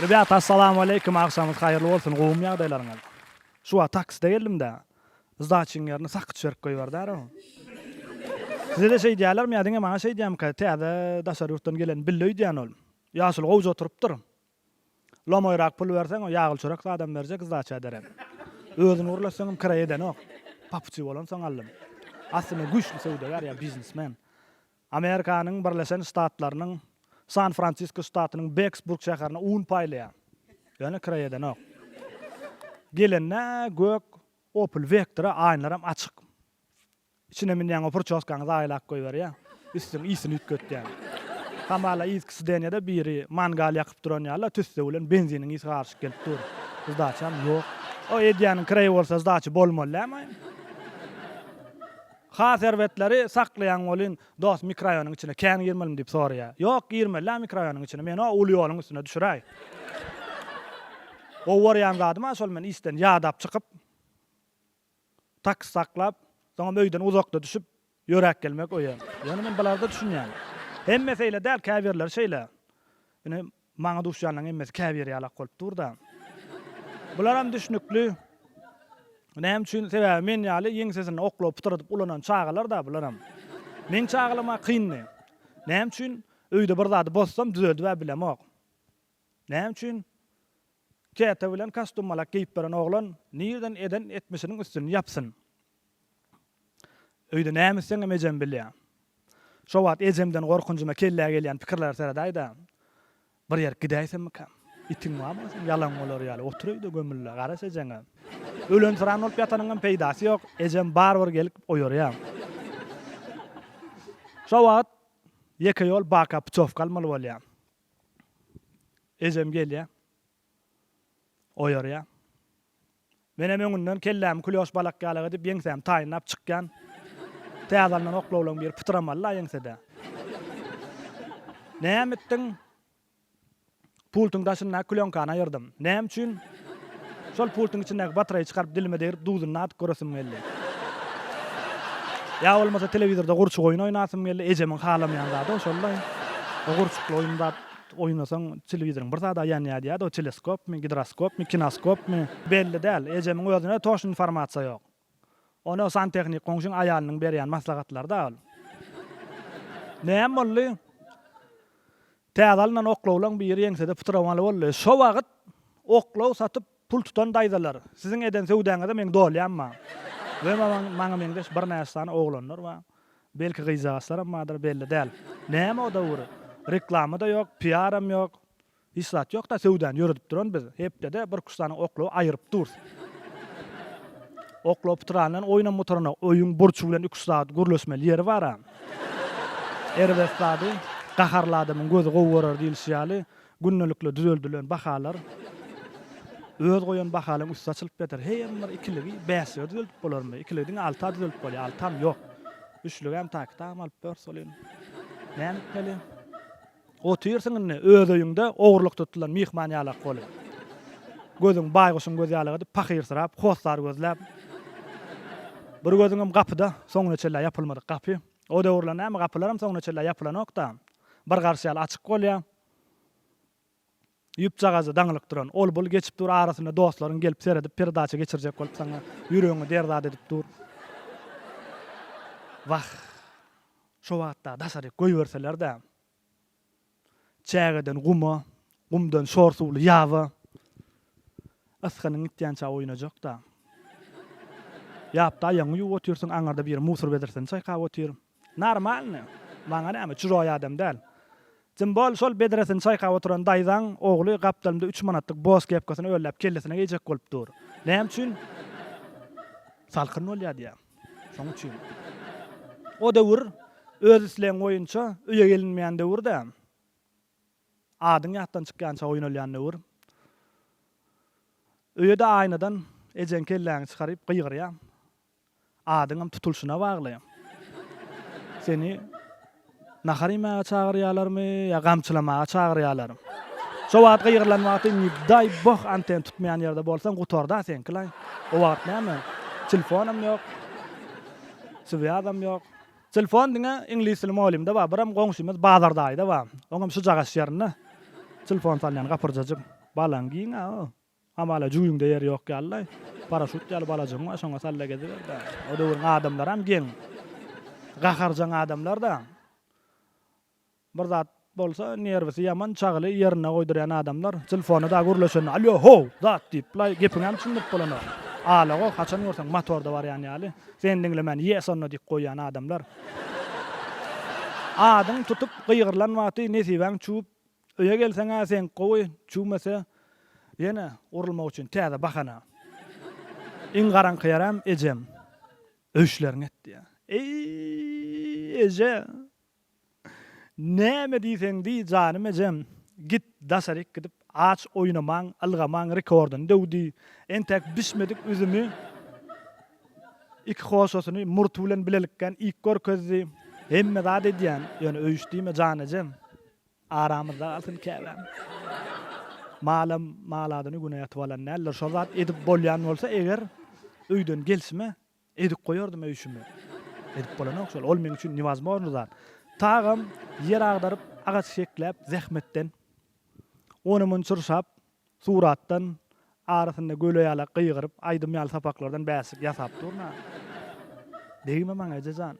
Rebýata assalamualeýkum agşamyňyz haýyrly bolsun gowumy ýagdaýlaryňyz. Şu wagt takside geldim-de. Zdaçyň ýerine sakyç berip goýberdärow. Size-de şeýdýärlermi ýa diňe maňa şeýdýärmikä täze daşary ýurtdan gelen bille öýdýän ol. Ýaşuly gowja oturypdyr. Lomaýrak pul berseň o ýagly çörek zadam berjek zdaça derek. Özüni gürletseňem kireý edenok. Papuçy bolansoň aldym. Aslynda güýçli söwdagär ýa biznesmen. Amerikanyň Birleşen Ştatlarynyň San Fransisko ştatynyň Beksburg şäherine un paýlaýar. Ýöne kireý edenok. Gelende gök Opel Vectra aýnalaram açyk. Içine münýäň o purçoskaňy zaýalap goýberýär. Üstüň ysyny üýtgetýär. Hamala yzky sidenýada biri mangal ýakyp duran ýaly tüsse bilen benziniň ysy garyşyp gelip dur. Zdaçam ýok. O edýäniň kireý bolsa zdaçy bolmaly dämi? Has erbetleri saklaýaň welin, dost mikroraýonyň içine kän girmelimi diýip soraýar. Ýok, girmeli däl mikroraýonyň içine, meni o uly ýoluň üstüne düşüräý. Gowy görýän zadym-a şol men işden ýadap çykyp, Taksi saklap, soňam öýden uzakda düşüp, ýöräp gelmek öýe. Ýöne men bulara-da düşünýän. Hemmesi eýle däl, käbirleri şeýle. Ine, maňa duşýanlaryň hemmesi käbiri ýalak bolup dur-da. Bularam düşnükli. Näme üçin? Sebäbi men ýaly ýeňsesinde oklaw pytradyp ulanan çagalar-da bularam. Meň çagalygym-a kyndy. Näme üçin? Öýde bir zady bozsam, düzeldib-ä bilemok. Näme üçin? Käte bilen kostummalak geýip beren oglan nirden eden etmişiniň üstüni ýapsyn. Öýde näme etseňem ejem bilýär. Şo wagt ejemden gorkunjyma kellä gelýän pikirlere seredäý-dä. Bir ýerik gidäýsemmikäm? Itiň barmy seň ýalan bolar ýaly? Otur öýde gömül-le, garaş ejeňe. Ölensyran bolup ýatanyňam peýdasy ýok, ejem barybir gelip oýarýar. Şo wagt ýeke ýol baka putýowka almaly bolýar. Ejem gelýär. Oýarýar. Menem öňünden kellämi klýoş balak ýalak edip ýeňsämi taýynlap çykýan. Täze alnan oklawlaň biri pytramaly-la ýeňsede. Näme etdiň? Pultuň daşyndaky klýonkany aýyrdym. Näme üçin? Şol pultuň içindäki batareýi çykaryp dilime degrip duzuny dadyp göresim geldi. Ýa bolmasa telewizorda gurçuk oýun oýnasym geldi. Ejemiň halamaýan zady o şol-laý. O gurçukly oýun zat oýnasaň telewizoryň bir zada ýanýar diýýärdi o teleskopmy, gidroskopmy, kinoskopmy belli däl. Ejemiň özüne toşny informasiýa ýok. Ony o santehnik goňşyň aýalynyň berýän maslahatlary-da ol. Näme boldy? Täze alnan oklawlaň biri ýeňsede pytramaly boldy. Şo wagt oklaw satyp pul tutan daýzalar, siziň eden söwdäňize meň dolýan bar. We maňa meňzeş birnäçe sany oglanlar bar. Belki gyzjagaçlaram bardyr, belli däl. Näme o döwür? Reklama-da ýok, piaram ýok. Hiç zat ýok-da, söwdany ýöredip duran biz. Hepdede birküç sany oklawy aýyryp durus. Oklaw pytrandan oýnam gutaranok. Öýüň burçy bilen iküç sagat gürleşmeli ýeri bar-a. Erbet zady, gaharly adamyň gözi gowy görer diýlişi ýaly, gündelikli düzeldilen bahalar öz goýan bahalaryň üsti açylyp ýatyr. Heýem bir ikiligi bäşlige düzeldip bolarmy? Ikiligi diňe alta düzeldip bolýar, altam ýok. Üçlügem taky-tam alyp börs welin. Näme etmeli? Otyrsyň indi öz öýüňde ogurlykda tutulan myhman ýalak bolup. Gözüň baýguşuň gözi ýalak edip pahyrsyrap, hossar gözläp. Bir gözüňem gapyda, soňuna çenli ýapylmadyk gapy. O döwürler näme gapylaram soňuna çenli ýapylanok-da. Bir garşy ýaly açyk bolýar. Ýüpjagazy daňylyp duran. Ol-bul geçip dur arasynda dostlaryň gelip seredip peredaça geçirjek bolup saňa ýüregiňi derzat edip dur. Wah. Şo wagt-a daşaryk goýberseler-dä. Çägeden guma, gumdan şor suwly ýaba. Ysgynyň gitýänçä oýnajak-da. Ýapda aýagyňy ýuwup otyrsyň, aňyrda biri musor bedresini çaýkap otyr. Normalny. Maňa näme, çužoý adam däl. Tim bol, şol bedresini çaýkap oturan daýzaň ogly gapdalymda üç manatlyk boss kepkasyny ölläp kellesine geýjek bolup dur. Näme üçin? Salkyn bolýar diýýär. Şoň üçin. O döwür öz islegiň boýunça öýe gelinmeýän döwür-dä. Adyň ýatdan çykýança oýnalýan döwür. Öýe-de aýnadan ejeň kelläňi çykaryp gygyrýar. Adyňam tutulyşyna bagly. Seni nahar iýmäge çagyrýarlarmy ýa gamçylamaga çagyrýarlar. Şo wagt gygyrylan wagty ne daý boh anten tutmaýan ýerde bolsaň gutarda seňkilaý. O wagt näme? Telfonam ýok. Swýazam ýok. Telefon diňe iňlis dili mugallymda bar, biram goňşymyz Bazar daýyda bar. Oňam şujagaş ýerinde telefon salýan gapyrjajyk. Balaň giň-ä o. Hamala jübiňde ýer ýok ýaly-laý. Paraşut ýaly balajygyň bar, şoňa sal-da geziber-dä. O döwrüň adamlaram geň. Gaharjaň adamlar-da. Bir zat bolsa, nerwisi ýaman, çagyly ýerinde goýdurýan adamlar. Telefona dagy gürleşende, Alýo, how, zat diýip-laý, gepiňem düşündirip bolanok. Alago, haçan görseň, motorda barýan ýaly. Seni diňlemän, ýes onda diýip goýýan adamlar. Adyň tutup gygyrylan wagty nesibäň çüwüp, öýe gelseň-ä seňki gowy, çüwmese, ýene urulmak üçin täze bahana. Iň garaňky ýerem ejem. Öýşleriňi et diýýär. Eý, eje! Näme diýseň diý, janym ejem. Git, daşaryk gidip, aç oýnamaň, ylgamaň rekordyny döw diý. Entäk bişmedik üzümi, iki hoşasyny murty bilen bilelikgän iýip görkezdi. Hemme zat edýän, ýöne öýüş diýme, jan ejem. Aramyzda galsyn käbäm. Malam mal adyny güne ýatyp alan däldir. Şol zat edip bolýan bolsa eger öýden gelşime Edip goýardym öýşümi. Edip bolanok şol. Ol meň üçin newozmorny zat. Tagam ýer agdaryp, agaç hekläp zähmetden. Ony-muny çyrşap, suratdan, arasynda göle ýalak gygyryp, aýdym ýaly sapaklardan bäslik ýasap durun-a. Degme maňa, eje jan.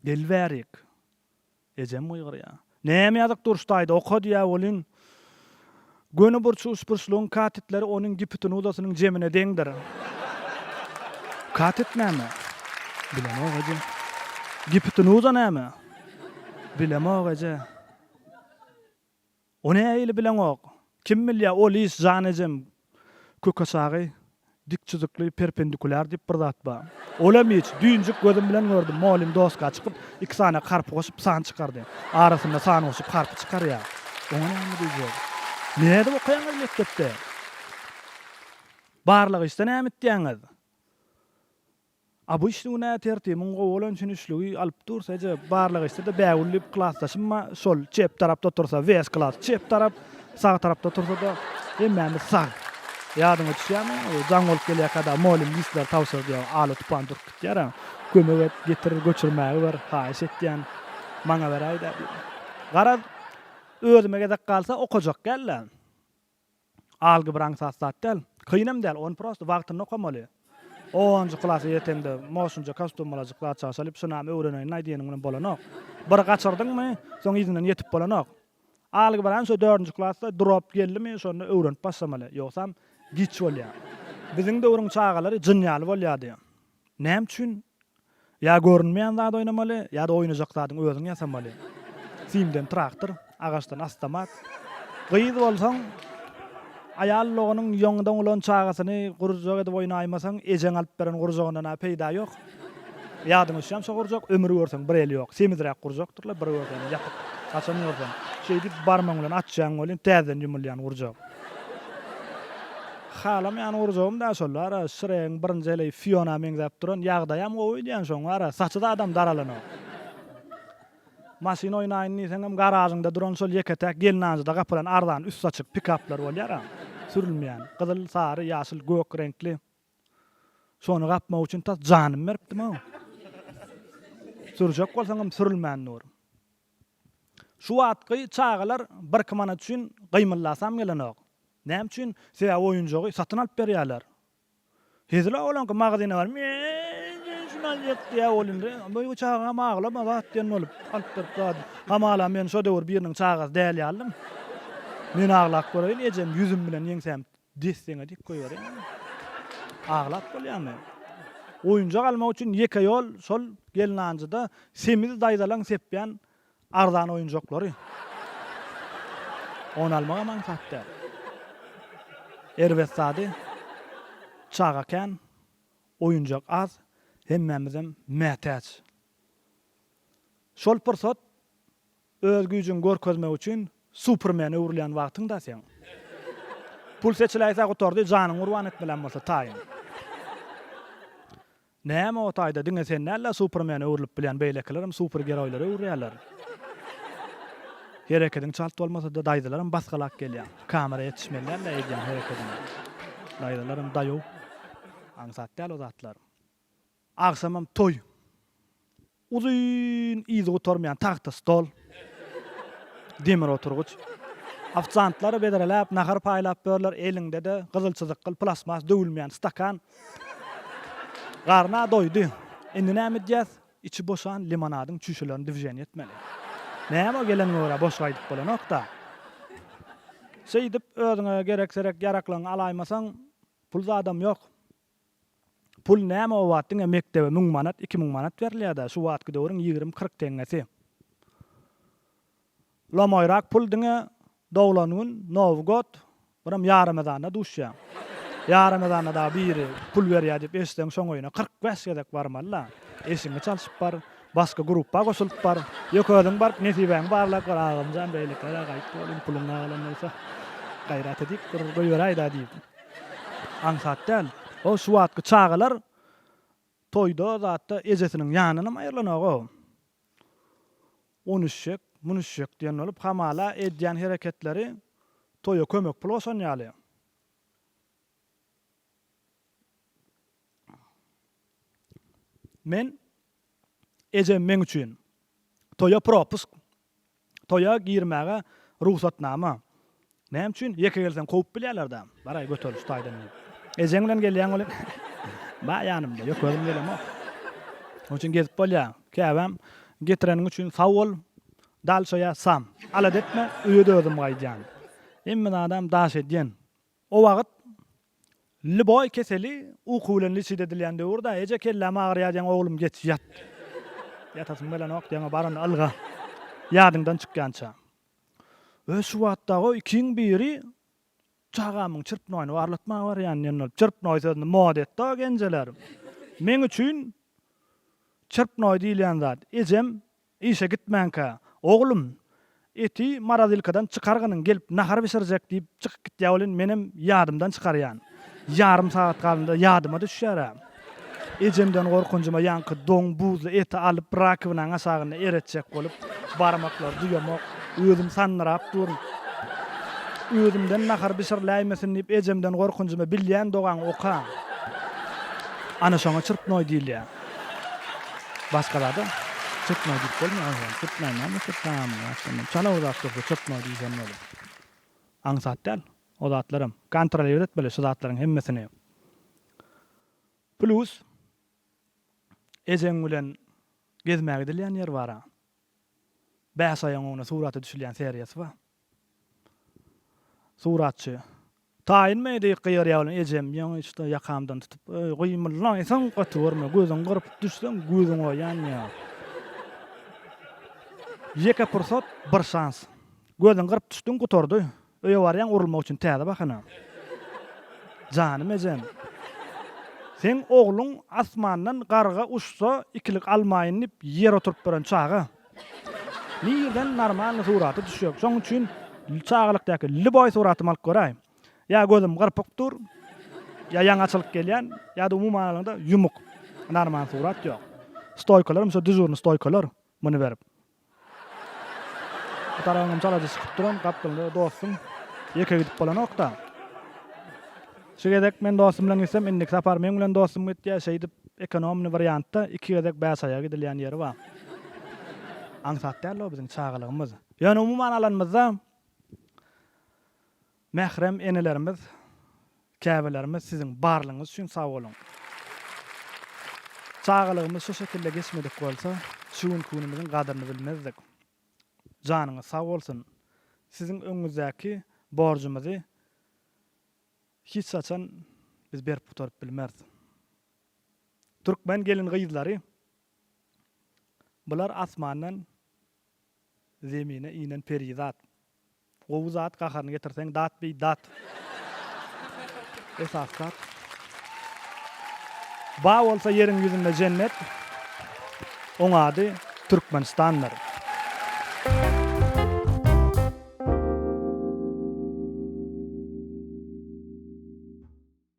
Gel bärik. Ejem gygyrýar. Näme ýazyk dur şu taýda, oka diýýär welin, göni burçy üçburçlugyň katetleri onuň gipotenuzasynyň jemine deňdir. Katet näme? Bilemok eje. Gipotenuza näme? Bilemok eje. O nähili bileňok? Kim bilýär, ol iş jan ejem kökeçagy dik çyzykly perpendikulýar diýip bir zat bar. Olam hiç, düýnjük gözüm bilen gördüm, mugallym doska çykyp, iki sany harpy goşup san çykardy. Arasynda san goşup harpy çykarýar. Oňa näme diýjek? Nädip okaýaňyz mekdepde? Barlag işde näme etýäňiz? A bu işligine tertibimiň gowy bolany üçin üçlügi alyp dursa eje barlag etse-de Bägül diýip klasdaşym bar, şol çep tarapda otursa wes klas çep tarap, sag tarapda otursa-da hemmämiz sag. Ýadyňa düşýärmi, jaň bolup gelýärkä-de mugallym listleri tabşyr diýýär, ala tupan durup gitýär-ä. Kömek et, getir, göçürmäge ber, haýyş etýän, maňa beräý-dä diýip. Garaz, özüme gezek galsa okajak däl-dä. Algebra aňsat zat däl. Kynam däl, ony prosto wagtynda okamaly. Onunjy klasa ýeteňde moşunja kostýummalajyk zat çaşalyp şunam öwreneýin-aý diýeniň bilen bolanok. Bir gaçyrdyňmy, soň yzyndan ýetip bolanok. Algebrany şo dördünji klasda drop geldimi, şonda öwrenip başlamaly. Ýogsam giç bolýar. Biziň döwrüň çagalary jyn ýaly bolýardy. Näme üçin? Ýa görünmeýän zat oýnamaly, ýa-da oýnajak zadyň özüň ýasamaly. Simden traktor, agaçdan awtomat. Gyz bolsaň, aýal doganyň ýoňy doňulan çagasyny gurjak edip oýnaýmasaň, ejeň alyp beren gurjagyndan-a peýda ýok. Ýadyňa düşýärmi şo gurjak? Ömür görseň bir eli ýok. Semizräk gurjakdyr-la, bir görseň ýapyk. Haçan görseň, şeýdip barmagyň bilen açýaň welin, täzeden ýumulýan gurjak. Halamaýan gurjagym da şol ara Şregiň birinji heleýi Fiona meňzäp duran ýagdaýam gowy öýdýän şoň ara saçy zadam daralanok. Maşyn oýnaýyn diýseňem garažyňda duran şol ýeke-täk gelnanjyda gapylan arzan üsti açyk pikaplar bolýar a sürülmeýän gyzyl sary ýaşyl gök reňkli şony gapmak üçin tas janymy beripdim ow. Sürjek bolsaňam sürülmän dur. Şu wagtky çagalar birki manat üçin gymyldasam gelenok. Näme üçin? Sebäbi oýunjagy satyn alyp berýärler. Hezil oglanky magazyna baryp, Men şuny aljak diýýär ol indi. Bu çagam aglama zat diýen bolup, alyp berip zat. Hamala men şo döwür biriniň çagasy däl ýalydym. Men aglap göreýin, ejem ýüzüm bilen ýeňsäm Desseňe dik goýberýäňmi? Aglap bolýamy? Oýunjak almak üçin ýeke ýol şol gelnanjyda semiz daýzalaň sepýän arzan oýunjaklary. Ony almagam aňsat däl. Erbet zady, çaga kän, oýunjak az, hemmämizem mätäç. Şol pursat Öz güýjüňi görkezmek üçin supermene öwrülýän wagtyň-da seň. Pul seçiläýse gutardy, janyňy gurban etmelem bolsa taýyn. Näme o taýda diňe sen däl-de supermene öwrülip bilýän beýlekilerem super geroýlara öwrülýärler. Herekediň çalt bolmasa-da daýzalaram basgylap gelýär. Kamera ýetişmeli däl-de edýän herekediňe. Daýzalaram daýow. Aňsat däl o zatlar. Agşamam toý. Uzyn yzy gutarmaýan tagta stol. Demir oturgyç. Ofisiantlar bedreläp nahar paýlap ýörler, eliňde-de gyzyl çyzykgyl plastmas döwülmeýän stakan. Garna doýdy. Indi näme edýäs? Içi boşan limonadyň çüýşelerini dwiženiýe etmeli. Näme o geleniňe görä boş gaýdyp bolanok-da. Şeýdip özüňe gerek-serek ýaraklaryňy alaýmasaň, pul zadam ýok. Pul näme o wagt diňe mekdebe müň manat, 2000 manat berilýär-dä, şu wagtky döwrüň ýigrimi-kyrk teňňesi. Lomaýrak pul diňe doglan gün, Nowy god, biram ýaremezanda duşýar. Ýaremezanda dagy biri pul berýär diýip eşitseň şoň öýüne 45 gezek barmaly-la. Eşigiňi çalşyp bar, başga gruppa goşulyp bar. Ýok özüň baryp nesibäňi barlap gör, agamjan beýlekilere gaýyp bolyň puluň galan bolsa gaýrat edip bir goýberäý-dä diýip. Aňsat däl. O şu wagtky çagalar toýda zatda ejesiniň ýanynam aýrylanok-ow. Onüşjek, munüşjek diýen bolup, hamala edýän hereketleri toýa kömek pul goşan ýaly. Men, ejem meň üçin toýa propusk Toýa girmäge rugsatnama. Näme üçin? Ýeke gelseň kowup bilýärler-dä. Baraý göteril şu taýdan diýip. Ejeň bilen gelýäň welin, Ba ýanymda, ýok özüm gelemok. Şonuň üçin gezip bolýar. Käbäm, getireniň üçin sag bol. Dalşa ýa sam. Alada etme, öýe-de özüm gaýdýan. Hemme zadam daş edýän. O wagt lýuboý keseli uky bilen liçit edilýän döwür-dä, eje kelläm agyrýar diýeň oglum geç ýat. Ýatasym gelenok diýeňä baranda ylga. Ýadyňdan çykýança. Ö şu wagt dagy ikiň biri çagamyň çirpnoýyny barlatmaga barýan diýen bolup, çirpnoý sözüni moda etdi-ow genjeler. Meň üçin çirpnoý diýilýän zat ejem Işe gitmänkä, Oglum, eti marazilkadan çykargynyň, gelip nahar bişirjek diýip çykyp gitýär welin, menem ýadymdan çykarýan. Ýarym sagat galanda ýadyma düşýär-ä. Ejemden gorkunjyma ýaňky doň buzly eti alyp rakowinaň aşagynda eretjek bolup, barmaklary duýamok, özüm sandyrap durun. Özümden nahar bişiriläýmesin diýip ejemden gorkunjyma bilýän dogaňy oka. Ana şoňa çyrpnoý diýilýär. Başga zada çyrpnoý diýip bolmaýar onsoň. Çyrpnoý näme çyrpnaýamyň aslynda. Çala bir zat dursa çyrpnoý diýsem bolar. Aňsat däl o zatlaram. Kontrolirowat etmeli şu zatlaryň hemmesini. Plus ejeň bilen gezmäge gidilýän ýer bar-a. Bäş aýaň öňüne surata düşülýän seriýasy bar. Suratçy. Taýynmy diýip gygyrýar welin ejem ýaňy içde ýakamdan tutup, Öý, gymyldaýsaň gaty görme, gözüňi gyrpyp düşseň gözüň oýan diýýär. Ýeke pursat, bir şans. Gözüňi gyrpyp düşdüň, gutardy. Öýe barýaň urulmak üçin täze bahana. Janym ejem. Seň ogluň asmandan garga uçsa ikilik almaýyn diýip ýere oturyp beren çaga. Nirden normalny surata düşjek. Şoň üçin çagalykdaky lýuboý suratymy alyp göräý. Ýa gözüm gyrpyk dur, ýa ýaňy açylyp gelýän, ýa-da umuman alanyňda ýumuk. Normal surat ýok. Stoýkalaram şo dyžurny stoýkalar muny berip. Bu tarabyňam çalaja çykyp duran, gapdalynda dostuň. Ýeke gidip bolanok-da. Şu gezek men dostum bilen gitsem, indiki sapar meň bilen dostum gitýär. Şeýdip, ekonomnyý wariantda iki gezek bäşaýaga gidilýän ýeri bar. Aňsat däl-ow biziň çagalygymyz. Ýöne umuman alanymyzda, mährem enelerimiz, käbelerimiz siziň barlygyňyz üçin sag boluň. Çagalygymyz şu şekilde geçmedik bolsa, şu günki günümiziň gadyryny bilmezdik. Janyňyz sag bolsun. Siziň öňüňizdäki borjumyzy hiç haçan biz berip gutaryp bilmeris. Türkmen gelin-gyzlary bular asmandan zemine inen perizat. Gowy zat gaharyny getirseň dat beý dat. Esasy zat. Ba bolsa ýeriň ýüzünde jennet, oň ady Türkmenistandyr.